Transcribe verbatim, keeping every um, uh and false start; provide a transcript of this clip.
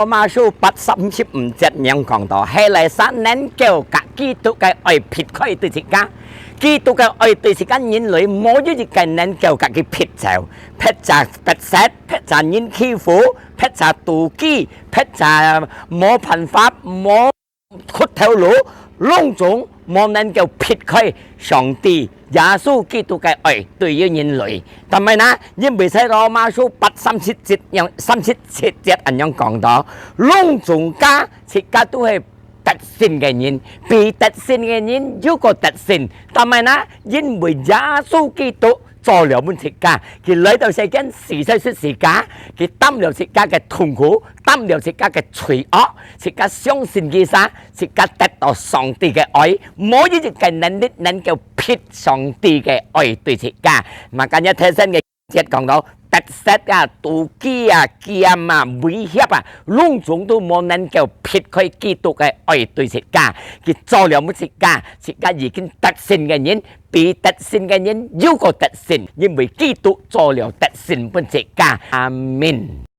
羅馬書八三十五節仰講到，係哪儕能夠甲基督个愛撇開對自家？基督个愛對自家人類，無有一个能夠甲佢撇走。撇者逼塞，撇者人欺負，撇者妒忌，撇者無辦法，無 骨頭路，攏總無能夠撇開上帝耶穌基督个愛對於人類。但係呢，因為在羅馬書八三十節樣，三十七節恁樣講到，攏總家自家都係得勝个人，比得勝个人又過得勝。但係呢，因為耶穌基督做了阮自家，佢來到世間死在十字架，佢擔了自家个痛苦，擔了自家个罪惡，自家相信佢啥，自家得到上帝个愛，無一个能力能夠撇上帝个愛對自家。嘛，今日提醒个節講到，得失啊、妒忌啊、劍啊、威脅啊，攏總都無能夠撇開基督个愛對自家。佢做了阮自家，自家已經得勝个人， 比得勝个人又過得勝，因為基督做了得勝分自家。阿們。